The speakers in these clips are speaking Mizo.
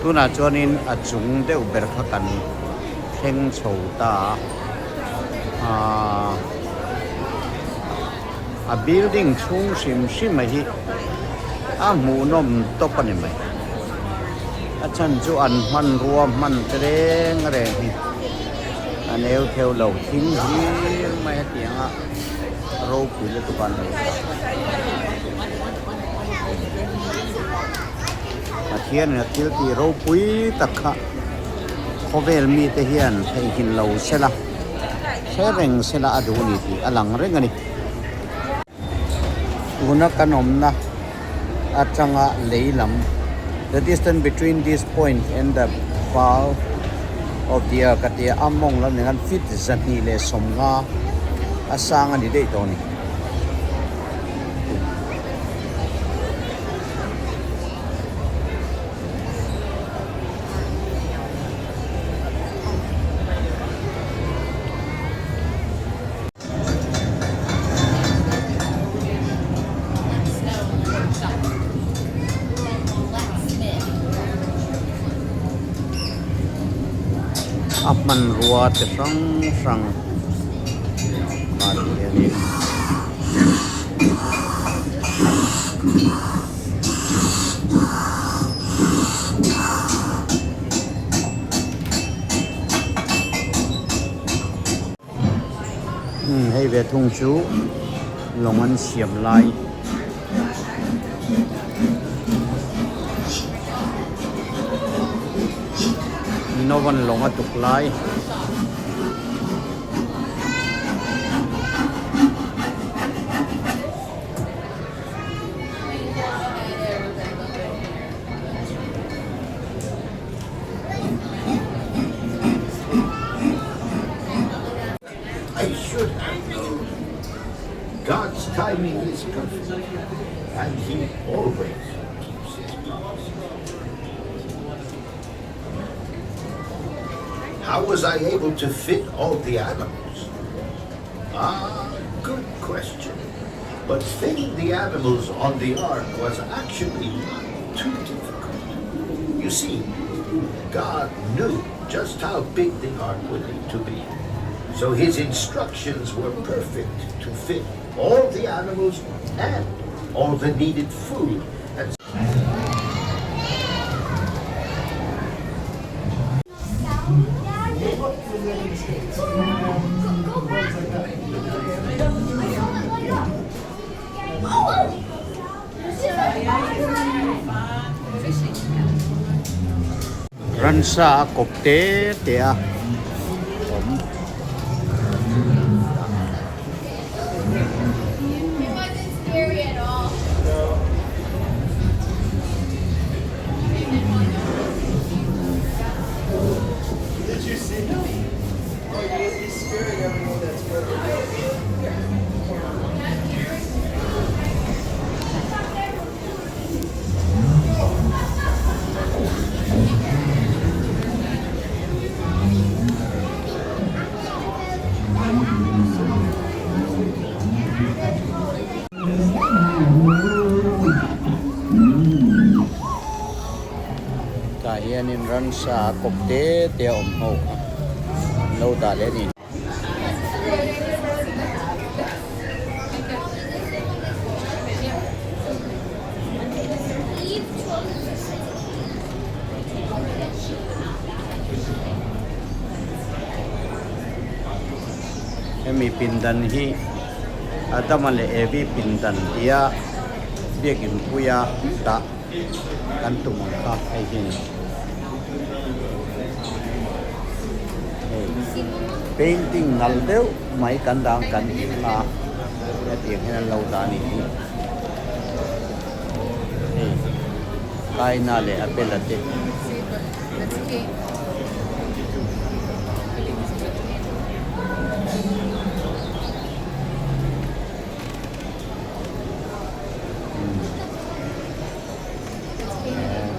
Tunah chuanin a chung deuh ber kha kan thleng chho ta a, aaa a building chhung hrim hrim a hi a hmuhnawm tawp a ni mai. A chhan chu an hmanrua hman te reng reng hi a neu theu lo thing hlir mai hetiang a ropui lutuk a an lo dah. Pathianin a thil tih ropui tak kha khawvel mite hian theihnghilh lo sela, hre reng sela a duh a ni tih a lang reng a ni. Tuna kan awmna atanga lei lam, the distance between this point and the bow of the ark a tia a mawng lam nen khan feet 250 a sang a ni daih tawh a ni. A hmanrua chi hrang hrang ah hianin Umm hei ve thung chu lawng an siam lai. Novan lawng a tuk lai. I should have known. God's timing is perfect, and he always keeps his promises. How was I able to fit all the animals? Ah, good question. But fitting the animals on the ark was actually not too difficult. You see, God knew just how big the ark would need to be. So his instructions were perfect to fit all the animals and all the needed food and Ransa a kawp te te a awm. Tah hianin ransa a kawp te te a awm ho kha an lo dah leh a ni. Hemi pindan hi Adama leh Evi pindan tia biakin puia dah kan tum ang kha hei hi a ni. Hei painting nalh deuh mai kan dang kan tih kha hetiang hian an lo dah a nih hi. Hei Kaina leh Abela te.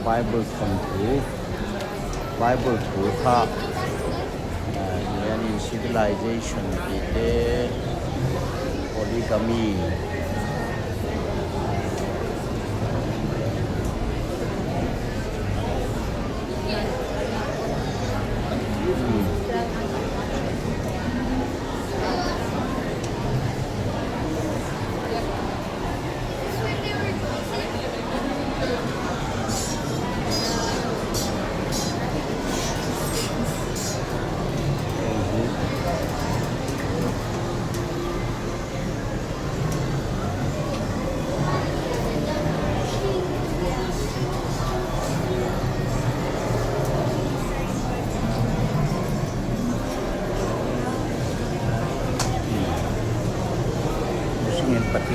Bible thawnthu Bible thu kha hianin civilization tih te polygamy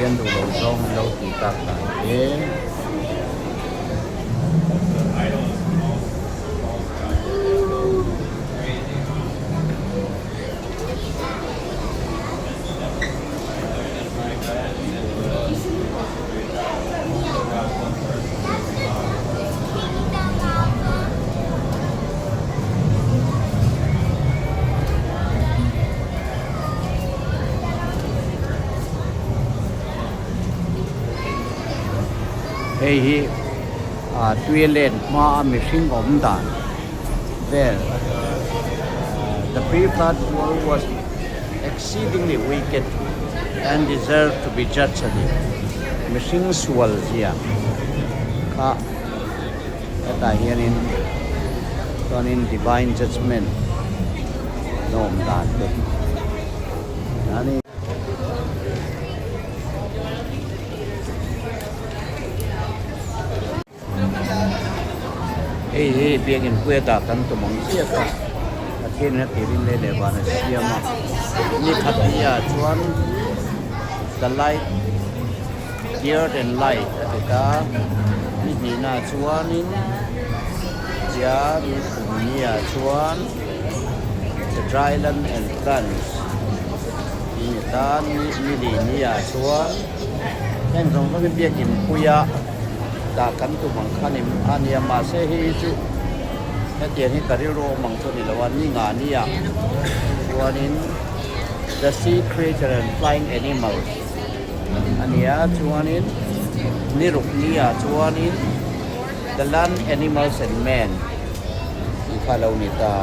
Pathian duh lo zawng an lo tih tak dan te. Hei hi tui len hma a mihring awm dan vel The pre-flood world was exceedingly wicked and deserved to be judged a ni. Mihring sual zia kha hetah hianin chuanin divine judgement a awm dan te a ni. Hei hi biakin puia dah kan tum ang chiah a, Pathianin a tirin leh leh van a siam a, ni khat hi ah chuan the light the earth and light a ti ta, ni hnihna ah chuanin tia ni kum ni ah chuan the dry land and plants tih a ni ta, ni li ni ah chuan heng zawng zawng hi biakin puia. Dah kan tum ang kha ni a nia mahse hei hi chu hetiang hi ka rilru awm ang chu a ni lo a ni nga nia chuanin the sea creature and flying animals a nia chuanin ni ruk nia chuanin the land animals and man tih kha a lo ni ta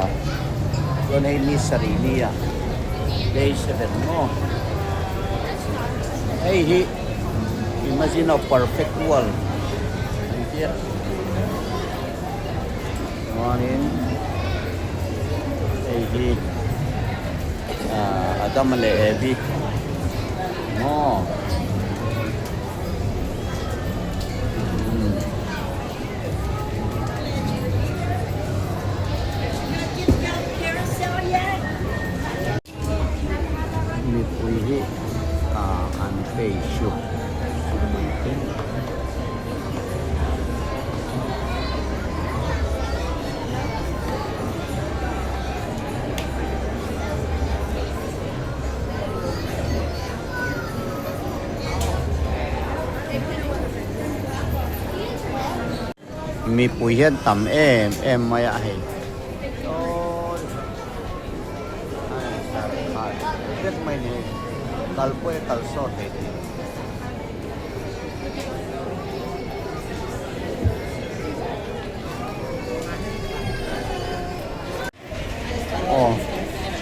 chuan hei ni sarih nia day seven maw hei hi. Imagine a perfect world an tia chuanin hei hi ahh Adama leh Evi maw umm. Mipui hi an phei hruk mai te. Mipui hian tam em em mai a hei. Vek mai ni kal pawh i kal sawt thei tih. Aw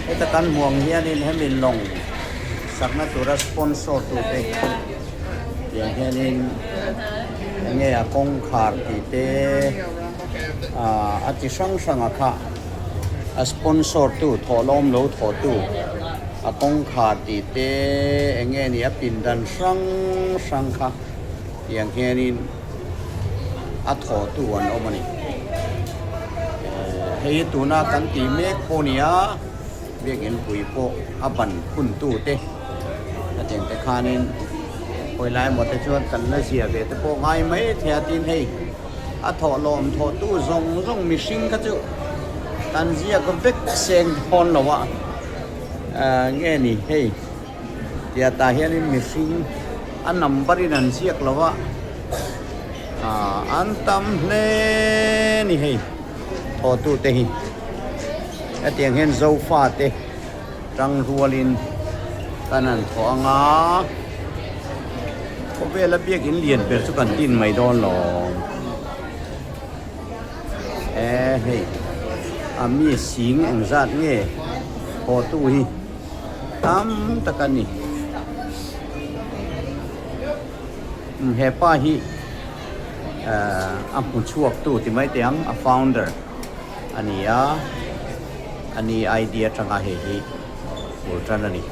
heta kan hmuh ang hianin hemi lawng sakna tura sponsor tute tiang hianin enge a kawngkhar tih te ah a ti hrang hrang a kha a sponsor tu thawhlawm lo thawh tu a kawngkhar tih te enge ni a pindan hrang hrang kha tiang hianin a thawh tu an awm a ni hei hi tuna kan tih mek pawh a ni a biakin pui pawh a ban hun tu te a teng te khanin hawi lai emaw te chuan kan la zia ve te pawh ngai mai thei a tin hei a thawh lawm thawh tu zawng zawng mihring kha chu kan ziak vek seng dawn lo a nge ni hei. Tia tah hianin mihring a number in an ziak lo a, ah an tam hle ni hei thawhtu te hi hetiang hian zofa te tang rualin kan han thawh ang a, khawvela biakin lian ber chu kan tin mai dawn lawm e hei a mi sing engzat nge thawhtu hi. Tam tak a ni. He pa hi a hmu chhuak tu ti mai teh ang a founder a ni a, a ni idea atanga hei hi bul tan a ni.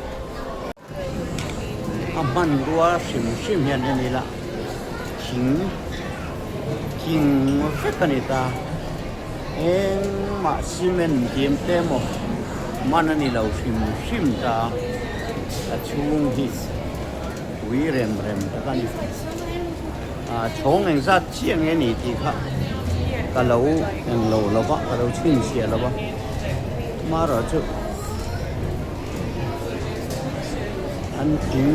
A hmanrua hrim hrim hian en ila thing thing vek a ni ta. Engmah cement diam te emaw man a ni lo hrim hrim ta a chhung hi. Pui rem rem tak a ni. Ah chhawng engzat chiah nge ni tih kha ka lo englo lo va, ka lo chhinchhiah lo va. Amaherawhchu an thing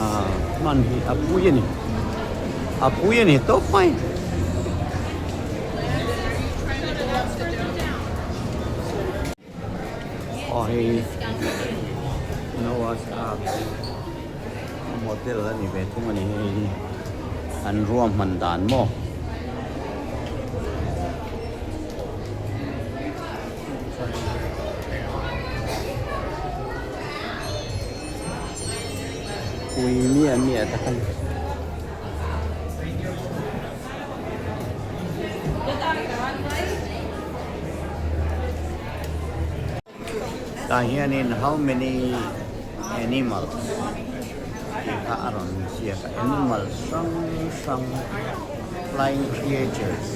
ah hman hi a pui a ni. A pui a ni tawp mai. Aw hei Noah's Ark model a ni ve thung a ni hei hi an ruahman dan maw. Pui miah miah tak a ni. Tah hianin how many animals tih kha a rawn ziak a, animals hrang hrang flying creatures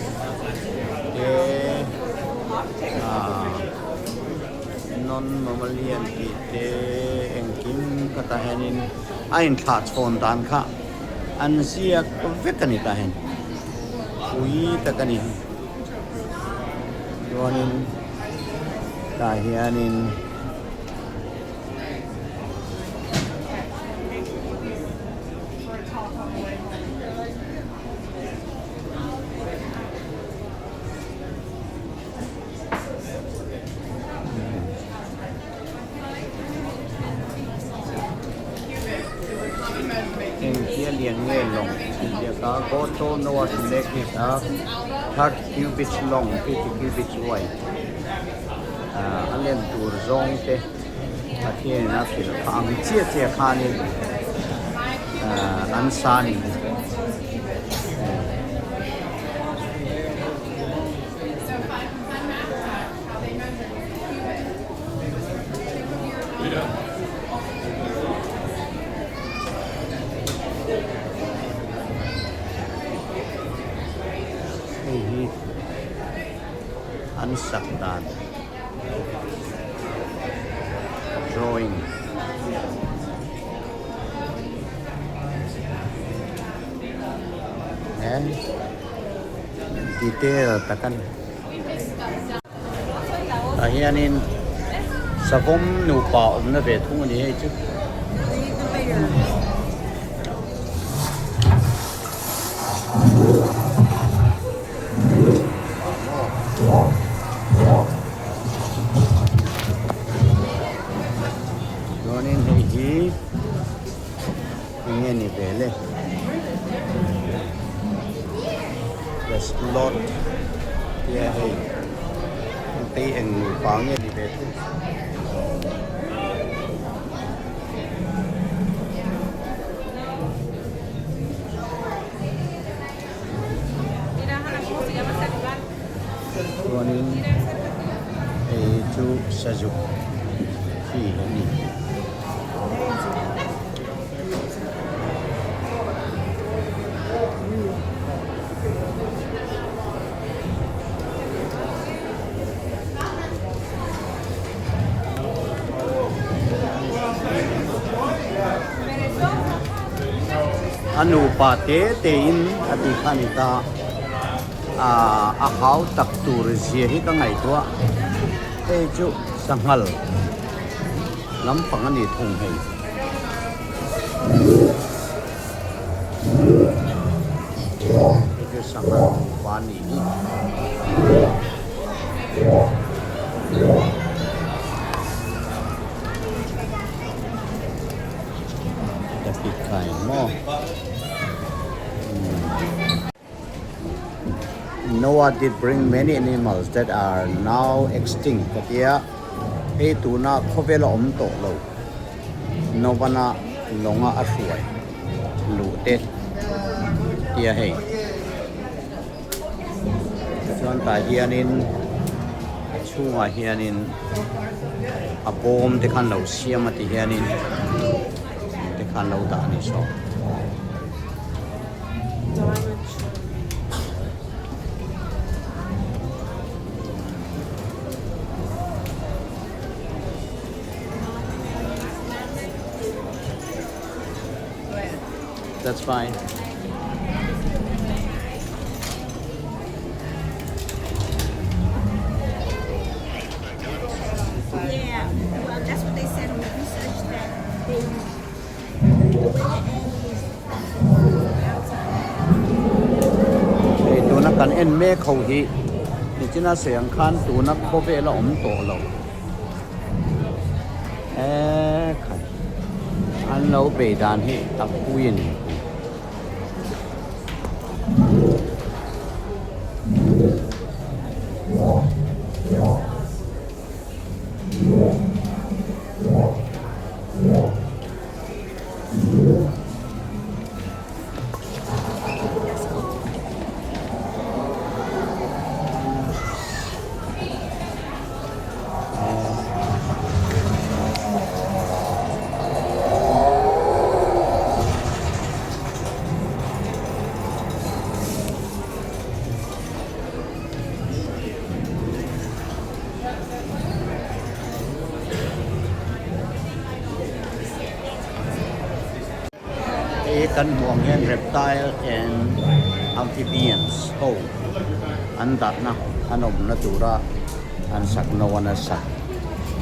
te ah non mammalian tih te engkim kha tah hianin a inthlah chhawn dan kha an ziak vek a ni tah hian pui tak a ni. Chuanin tah hianin Engtia lian nge lawng tih ziak a, Go to Noah's lake is a 30 cubits long, 50 cubits wide. A len tur zawng te Pathianin a hrilh kha ang chiah chiah khanin an sa a ni. Hei hi an sak dan drawing he detail tak a ni. Tah hianin savawm nupa awmna ve thung a ni hei chu. Chuanin hei hi eng nge ni ve le the slot tia hei tei eng nupa nge ni ve thung. Chuanin hei chu sazuk chi a ni. A nupa te te in a ti kha a ni ta a hau tak tur zia hi ka ngaihtuah hei chu sanghal lampang a ni thung hei. Hei chu sanghal nupa a nih hi. Noah did bring many animals that are now extinct ka tia hei tuna khawvel a awm tawh lo Noah-na lawnga a hruai luh te tia hei chuan tah hianin a chhungah hianin a bawm te khan lo siam a ti hianin te khan lo dah a ni saw. That's fine. Yeah, well, that's what they said in the research that they, the way the animals Hei tuna kan en mek ho hi nichina sawi ang khan tuna khawvel a awm tawh lo eee khat an lo bei dan hi a pui a ni. Hei hi kan hmuh ang hian reptile and amphibians ho an dahna an awmna tura an sak no an a sak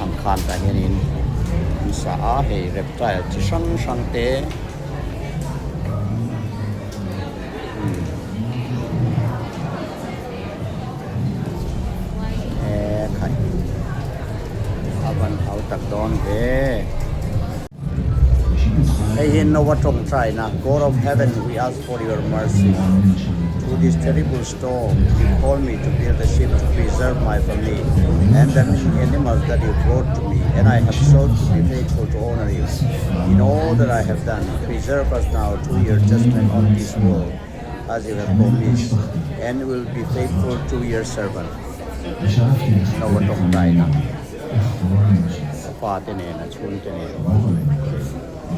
ang khan tah hianin an sa a hei reptile chi hrang hrang te Eee khai a van hau tak dawn ve. Hei hi Noah tawngtaina God of heaven we ask for your mercy through this terrible storm you call me to build a ship to preserve my family and the many animals that you brought to me and I have sought to be faithful to honor you in all that I have done preserve us now to your judgment on this world as you have promised and will be faithful to your servant. Noah tawngtaina a fate nen a chhungte nen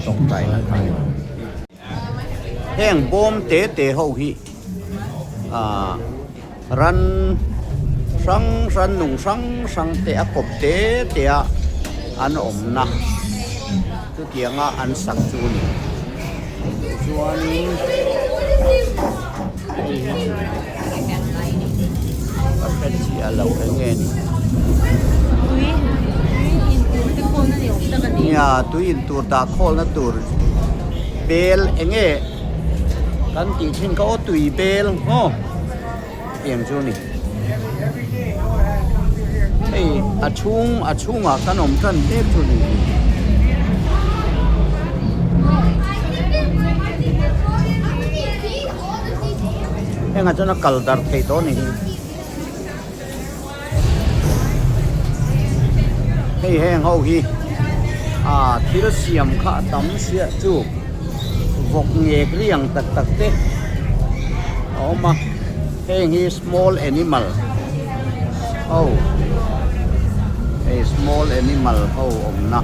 tawngtaina kha a ni. Heng bawm te te ho hi ah ran hrang hrang nung hrang hrang te a kawp te te a an awmna chutianga an sak chu a ni. Chuanin hei hi ka hre chiah lo eng nge ni. Nia tui in tur dah khawlna tur bel eng nge kan tih thin kha aw tui bel maw tiang chu a ni. Hei a chhung a chhungah kan awm tan mek chu ni. Hengah chuan a kal darh theih tawh a ni hi. Hei heng ho hi ah thil siam kha a tam sia chu vawk ngek riang tak tak te a awm a heng hi small animal ho hei small animal ho awmna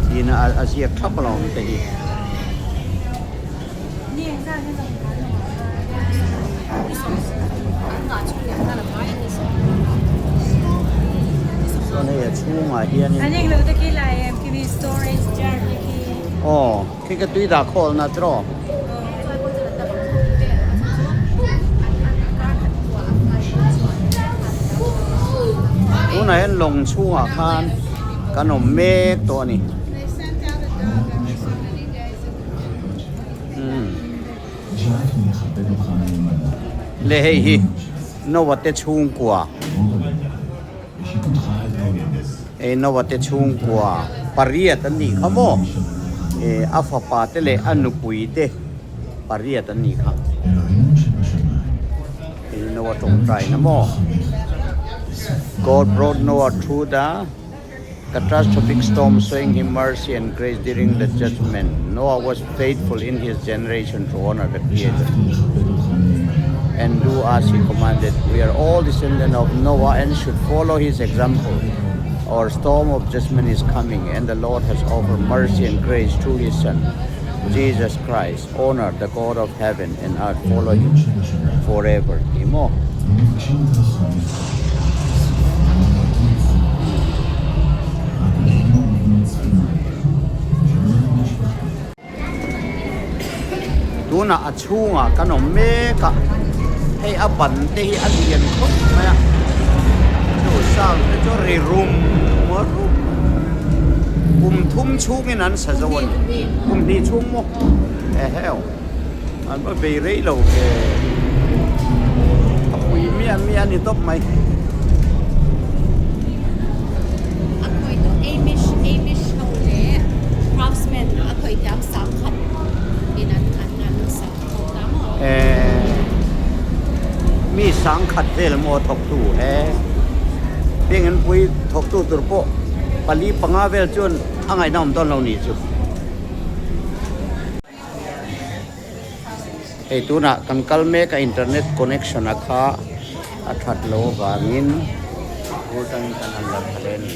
tiin a ziak thlap alawm te hi. Chuan hei a chhungah hianin aw khi ka tui dah khawlna tiraw. Tunah hian lawng chhungah khan kan awm mek tawh a ni. Le hei hi Noah te chhungkua hei Noah te chhungkua pariat an nih kha maw eh a fapa te leh a nupui te pariat an nih kha hei Noah tawngtaina maw God brought Noah through the Catastrophic storm showing him mercy and grace during the judgment. Noah was faithful in his generation to honor the Creator and do as he commanded. We are all descendants of Noah and should follow his example. Our storm of judgment is coming, and the Lord has offered mercy and grace through his Son, Jesus Christ. Honor the God of heaven and earth, follow him forever. Tih maw? Tunah a chhungah kan awm mek a, hei a ban te hi a lian khawp mai a, chu sound te chu ri rum rum kum thum chhungin an sa zo a ni, kum hnih chhung maw eheu an va bei rei lo ve, a pui miah miah a ni tawp mai. A khawih tawh Amish Amish ho leh craftsman a khawih thiam sangkhat in an an an sak thawk ta maw? Eh mi sangkhat vel maw thawktu he Biakinn pui thawktu tur pawh pali panga vel chuan a ngaihna awm dawn lo nih chu. Hei tunah kan kal mek a internet connection a kha a that loh avangin atangin kan han la thla leh a ni.